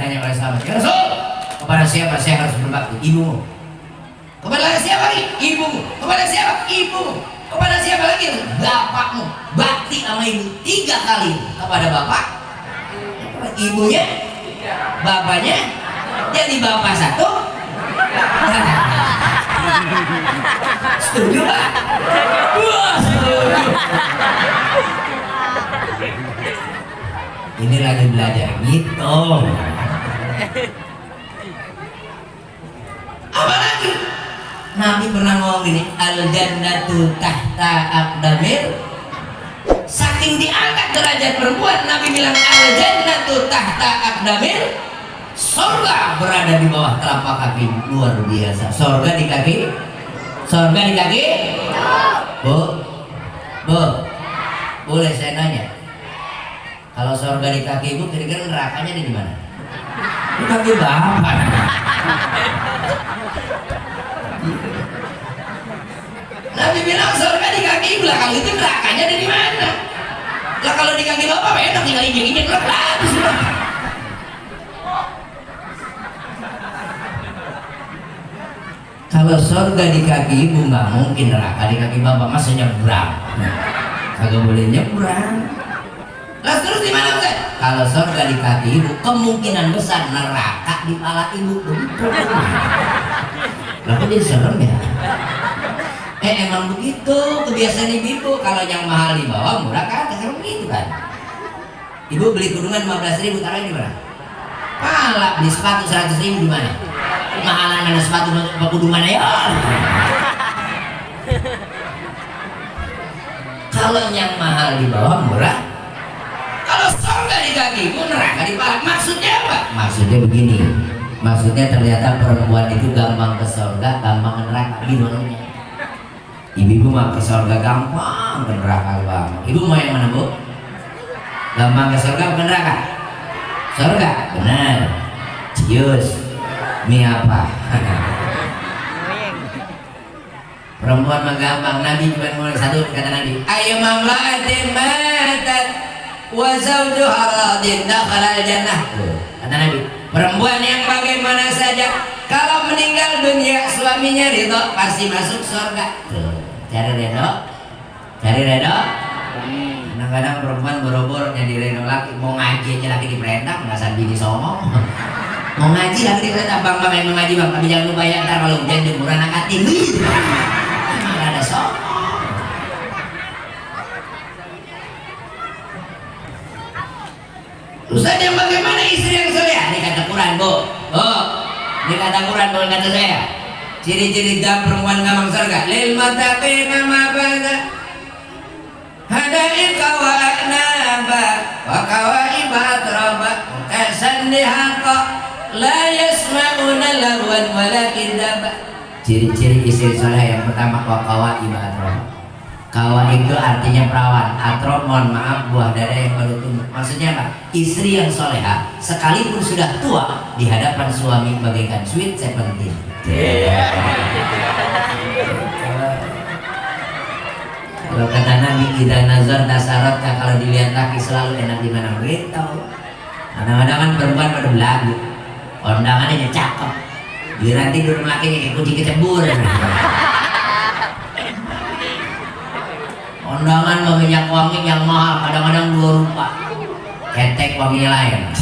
ditanya oleh sahabat, ya Rasul, kepada siapa saya harus berbakti? Ibumu. Kepada siapa lagi? Ibumu. Kepada siapa? Ibumu. Kepada siapa lagi? Bapakmu. Bakti sama ibu 3 kali. Kepada bapak, ibunya, bapaknya, jadi bapak 1. Setuju Pak? Wah, setuju. Ini lagi belajar gitu. Apa lagi? Nabi pernah ngomong gini, al-jannatu tahta aqdamir. Saking diangkat derajat perempuan, Nabi bilang al-jannatu tahta aqdamir. Surga berada di bawah telapak kaki. Luar biasa. Surga di kaki. Surga di kaki. Bu, boleh saya nanya? Kalau surga di kaki ibu, kira-kira nerakanya di mana? Di kaki bapak. Nabi bilang surga di kaki ibu lah, kalau itu nerakanya ada di mana? Lah kalau di kaki bapak enak, tinggal injek-injek habis. Kalau surga di kaki ibu nggak mungkin neraka di kaki bapak, masa nyebrang? Kagak boleh nyebrang. Lah terus di mana Ustaz? Kalau surga di kaki ibu, kemungkinan besar neraka di kepala ibu. Lah kok jadi serem ya? Emang begitu kebiasaan ibu. Kalau yang mahal di bawah, murah kan? Emang begitu kan? Ibu beli kerudungan 15.000, taruh di mana? Pala beli sepatu 100.000 di mana? Mahalan mana sepatu kudu mana ya? Kalau yang mahal di bawah, murah. Kalau surga di kakimu, neraka di paha. Maksudnya apa? Maksudnya begini. Maksudnya ternyata perempuan itu gampang ke surga, gampang ke neraka. Gimana? Ibu mah ke surga gampang, ke neraka gampang. Ibu mau yang mana bu? Gampang ke surga ke neraka? Surga, benar. Cius. Mie apa? Perempuan mah gampang. Nabi cuma mulai satu kata Nabi, ayo mamlaatin matat wa zawjuha radin dakhala jannah. Kata Nabi, perempuan yang bagaimana saja kalau meninggal dunia suaminya ridho pasti masuk surga. Cari ridho, cari ridho. Kadang-kadang perempuan boro-boro jadi ridho laki, mau ngaji aja laki diperintah, merasa bini songong. Mau ngaji lagi diperintah, bang yang mau ngaji bang, tapi jangan lupa ya ntar kalau hujan jemuran angkat tinggi. Emang ada songong. Ustaz yang bagaimana istri yang soleh? Ini kata Quran bu, ini kata Quran bukan kata saya. Ciri-ciri perempuan gampang surga. Lil muttaqina mafazah hadaika wa a'naba wa kawaiba atraba kasandihaqa la yasma'una lagwan wala kidaba. Ciri-ciri istri soleh yang pertama wa kawaiba atraba. Kawa itu artinya perawan, atrob mohon maaf buah dada yang baru tumbuh. Maksudnya apa? Istri yang soleha sekalipun sudah tua di hadapan suami bagaikan sweet 17. Kalau kata Nabi, idza nazar tasarata, kalau dilihat laki selalu enak di mana begitu. Kadang-kadang kan perempuan pada belagu, kondangannya cakep, giliran tidur makin kayak kucing kecebur. Kondangan minyak wangi yang mahal, kadang-kadang 2 rupa. Ketek wanginya lain,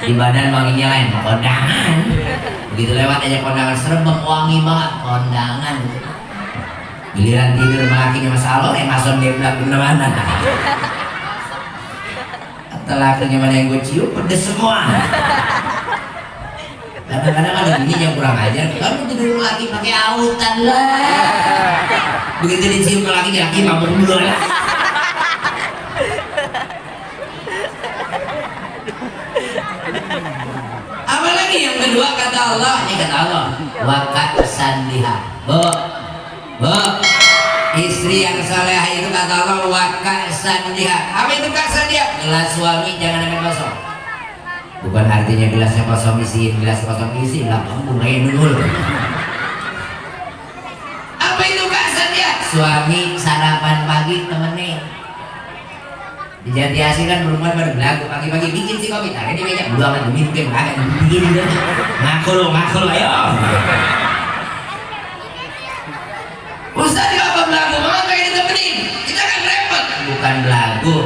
di badan wanginya lain. Kondangan, begitu lewat aja kondangan serem wangi banget kondangan. Giliran tidur makin masalah, masuk dia bilang mana? Setelah gimana yang gue cium pedes semua. Kadang-kadang ada gini yang kurang ajar. Kalau tidur lagi pakai autan lah. Begitu dicium laki mabuk dulu lah. Apa lagi yang kedua kata Allah? Ini kata Allah, waka sandiha. Bu, istri yang saleh itu kata Allah waka sandiha. Apa itu kak sandiha? Gelas suami jangan sampai kosong. Bukan artinya gelasnya kosong isiin, gelas kosong isi lah kamu main dulu. Apa itu kak sandiha? Suami sarapan pagi temenin. Di Jati Asih kan perempuan pada belagu pagi-pagi bikin si kopi tarik di meja buangan demi bikin agak bikin gitu. Ngaku lo ayo. Ustaz apa belagu? Mau kayak ditemenin? Kita kan repot. Bukan belagu.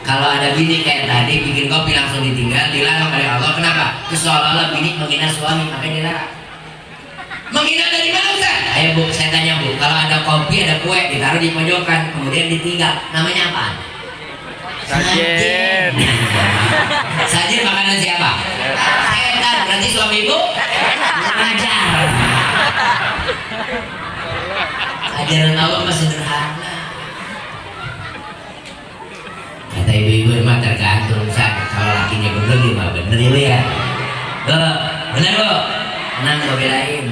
Kalau ada bini kayak tadi bikin kopi langsung ditinggal, dilarang oleh Allah. Kenapa? Seolah-olah bini menghina suami, makanya dilarang. Menghina dari mana Ustaz? Ayo Bu, saya tanya Bu. Kalau ada kopi, ada kue ditaruh di pojokan, kemudian ditinggal, namanya apa? Sajen. Sajen makanan siapa? Setan. Berarti suami ibu ngajar. Ajaran Allah mah sederhana. Kata ibu-ibu mah tergantung Ustaz. Kalau lakinya bener gimana bener ibu ya? Bener Bu. Tenang gue belain.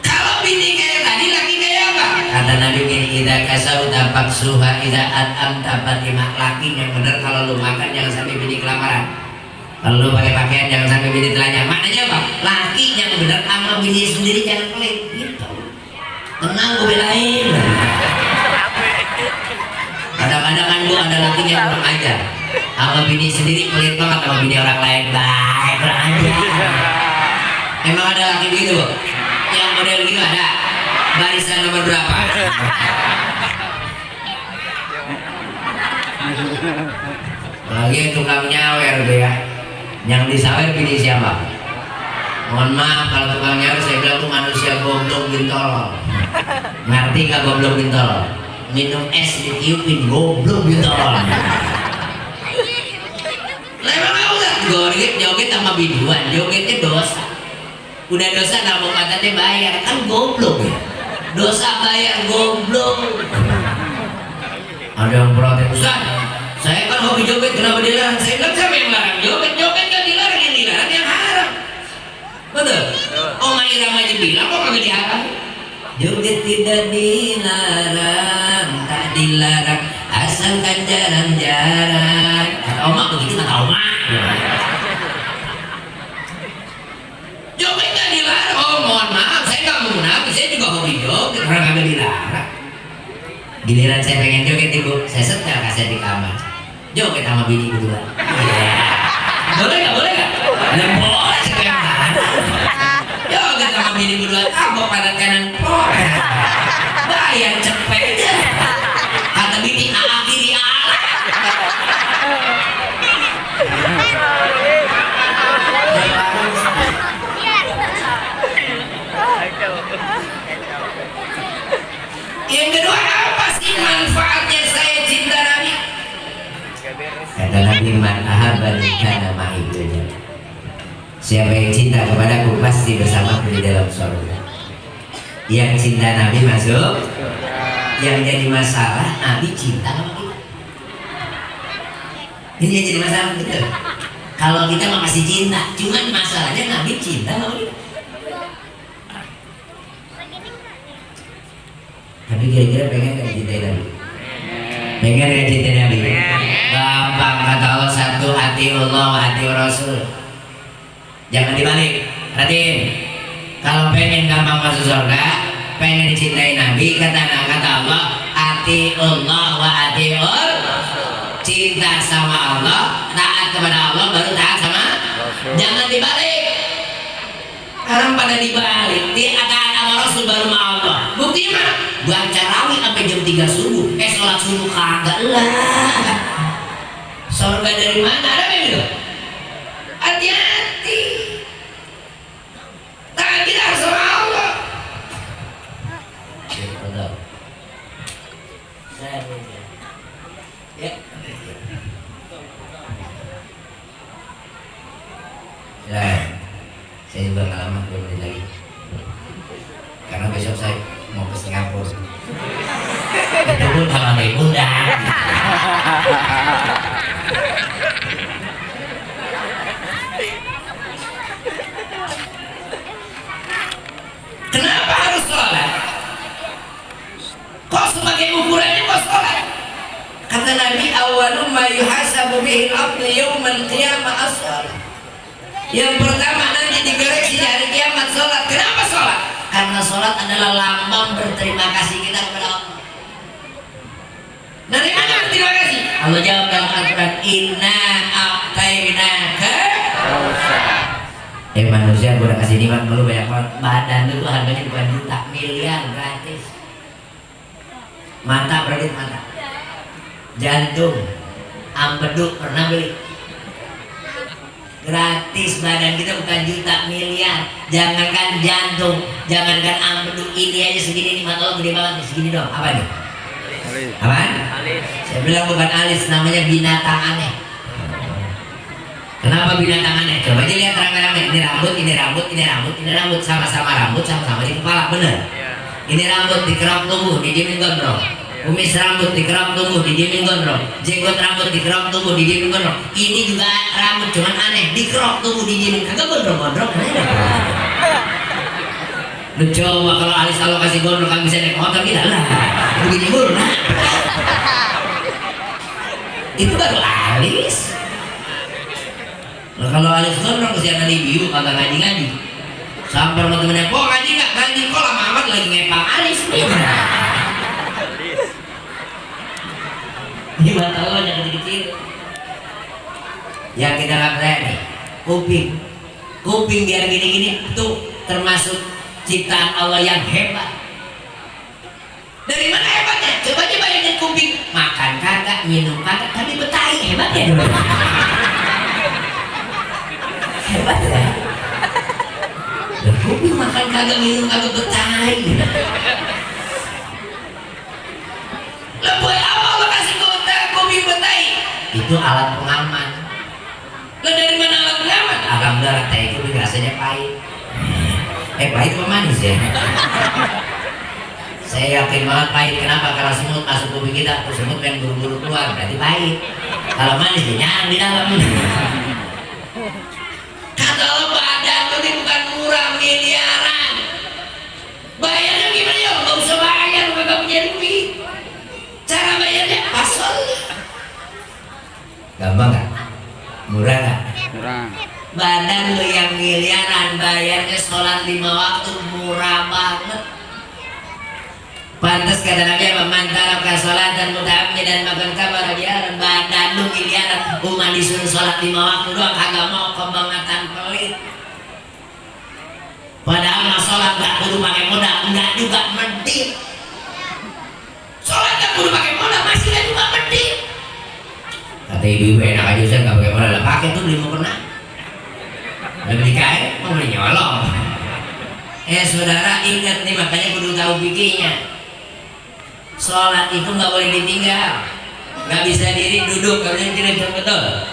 Kalau bini kayak tadi laki kayak apa? Kata Nabi gini, idza kasauta faksuha idza at'amta fatimah. Laki yang bener kalau lu makan jangan sampai bini kelaparan. Kalau lu pakai pakaian jangan sampai bini telanjang. Maknanya apa? Laki yang bener sama bini sendiri jangan pelit gitu. Tenang gue belain. Kadang-kadang kan Bu ada laki yang kurang ajar. Sama bini sendiri pelit banget, sama bini orang lain baik kurang ajar. Emang ada laki gitu Bu? Yang model gitu ada? Barisan nomor berapa? Lagi yang tukang nyawer tuh ya. Yang disawer bini siapa? Mohon maaf kalau tukang nyawer saya bilang tuh manusia goblok bintol. Ngerti gak goblok bintol? Minum es ditiupin goblok bintol. Memang aku gak joget sama biduan, jogetnya dosa. Udah dosa gak mau katanya bayar, kan goblok ya. Dosa bayar goblok. Ada yang protes, Ustaz, saya kan hobi joget, kenapa dilarang? Saya bilang siapa yang larang? Joget kan dilarang, yang dilarang yang haram. Betul? Oma Irama aja bilang kok kagak diharam. Joget tidak dilarang, tak dilarang, asalkan jarang-jarang. Kata Oma begitu, kata Oma. Joget gak dilarang. Oh mohon maaf, saya gak mau munafik, saya juga hobi joget, orang kagak dilarang. Giliran saya pengen joget ibu, saya setel kaset di kamar, joget sama bini berdua. Boleh gak? Boleh gak? Boleh sekarang. Joget sama bini berdua, tabok pada kanan bayar cepet. Kata bini akhiri ala. Yang kedua apa sih manfaatnya saya cinta Nabi? Kata Nabi, man ahabani kana ma'i dunya. Siapa yang cinta kepadaku pasti bersamaku di dalam surga. Yang cinta Nabi masuk. Yang jadi masalah Nabi cinta sama kita. Ini yang jadi masalah kita. Kalau kita masih cinta, cuman masalahnya Nabi cinta sama kita. Tapi kira-kira pengen gak cintai Nabi? Pengen gak cintai Nabi? Gampang, kata Allah, satu hati Allah, hati Rasul. Jangan dibalik. Perhatiin, kalau pengen gampang masuk surga, pengen dicintai Nabi, kata Allah, hati Allah wa hati cinta sama Allah, taat kepada Allah, baru taat sama. Jangan dibalik. Orang pada dibalik, dia taat sama Rasul baru sama Allah. Buktinya mana? Baca rawih sampai jam 3 subuh. Sholat subuh kagak lah. Surga dari mana? Ada begitu? Hati-hati. Tangan kita harus sama Allah. Ya. Saya juga gak lama belum lagi. Karena besok saya mau ke Singapura. Itu pun kalau ada undang. Kenapa harus sholat? Kok sebagai ukurannya kok sholat? Kata Nabi, awwalu ma yuhasabu bihil abdu yaumal qiyamah as-shalah. Yang pertama nanti dikoreksi di hari kiamat sholat. Kenapa sholat? Karena sholat adalah lambang berterima kasih kita kepada Allah. Dari mana terima kasih? Allah jawab dalam Al-Quran, inna a'tainaka. Manusia gue udah kasih nikmat lu banyak banget. Badan lu tuh harganya bukan juta, miliar, gratis. Mata berarti mata, jantung, ampedu pernah beli? Gratis. Badan kita bukan juta, miliar. Jangankan jantung, jangankan ampedu, ini aja segini nih, mata lo gede banget nih, segini dong. Apa nih? Alis. Apaan? Alis. Saya bilang bukan alis, namanya binatang aneh. Kenapa binatang aneh? Coba aja lihat rame-rame. Ini rambut, ini rambut, ini rambut, ini rambut, sama-sama rambut, sama-sama di kepala, bener? Ini rambut dikerap tumbuh, didiemin gondrong. Kumis rambut dikerap tumbuh, didiemin gondrong. Jenggot rambut dikerap tumbuh, didiemin gondrong. Ini juga rambut, cuman aneh, dikerap tumbuh, didiemin, kagak gondrong-gondrong. Lu coba kalau alis kalau kasih gondrong kan bisa naik motor kita lah. Begini mulu nah. Itu baru alis. Nah, kalau alis gondrong kesian ali biu kagak ngaji-ngaji. Sampai sama temennya, kok ngaji nggak? Ngaji kok lama amat lagi ngepang alis nih. Ini mata lo jangan kecil. Yang kita lihat nih, kuping biar gini-gini tuh termasuk ciptaan Allah yang hebat. Dari mana hebatnya? Coba bayangin kuping, makan kagak, minum kagak, tapi betahi, hebat ya? Hebat ya? Dan kuping makan kagak, minum kagak, betahi. Lah buat apa Allah kasih kuping betahi? Itu alat pengaman. Lah dari mana alat pengaman? Alhamdulillah teh kuping rasanya pahit. Pahit apa manis ya? Saya yakin banget pahit. Kenapa? Karena semut masuk kuping kita, terus semut yang buru-buru keluar, berarti pahit. Kalau manis dia nyarang di dalam. Kata lo badan lo ini bukan murah, miliaran. Bayarnya gimana ya? Gak usah bayar, lo gak punya duit. Cara bayarnya pasal. Gampang gak? Murah gak? Murah. Badan lu yang miliaran, bayarnya sholat 5 waktu, murah banget. Pantas kata Nabi apa? Mantara ka sholat dan muta'ammi dan makan kabar biaran. Badan lu miliaran, umat disuruh sholat 5 waktu doang, kagak mau, kebangetan pelit. Padahal sholat gak perlu pakai modal, enggak juga medit. Sholat gak perlu pakai modal, masih gak juga medit. Kata ibu-ibu enak aja, saya gak pakai modal, pakai tuh beli mau pernah. Lebih kaya, mau beli nyolong. Saudara ingat nih, makanya kudu tahu fikihnya. Sholat itu nggak boleh ditinggal, nggak bisa diri duduk, kalau yang tidak betul.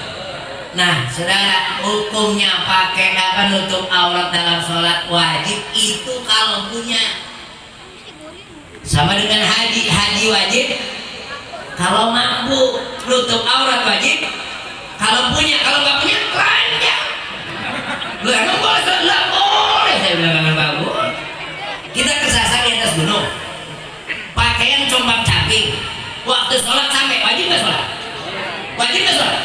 Nah, saudara, hukumnya pakai apa nutup aurat dalam sholat wajib itu kalau punya. Sama dengan haji wajib. Kalau mampu nutup aurat wajib. Kalau punya, kalau nggak punya telanjang. Lu emang boleh? Lah boleh, saya bilang dengan bagus. Kita kesasar di atas gunung, pakaian compang camping, waktu sholat sampai wajib nggak sholat? Wajib nggak sholat?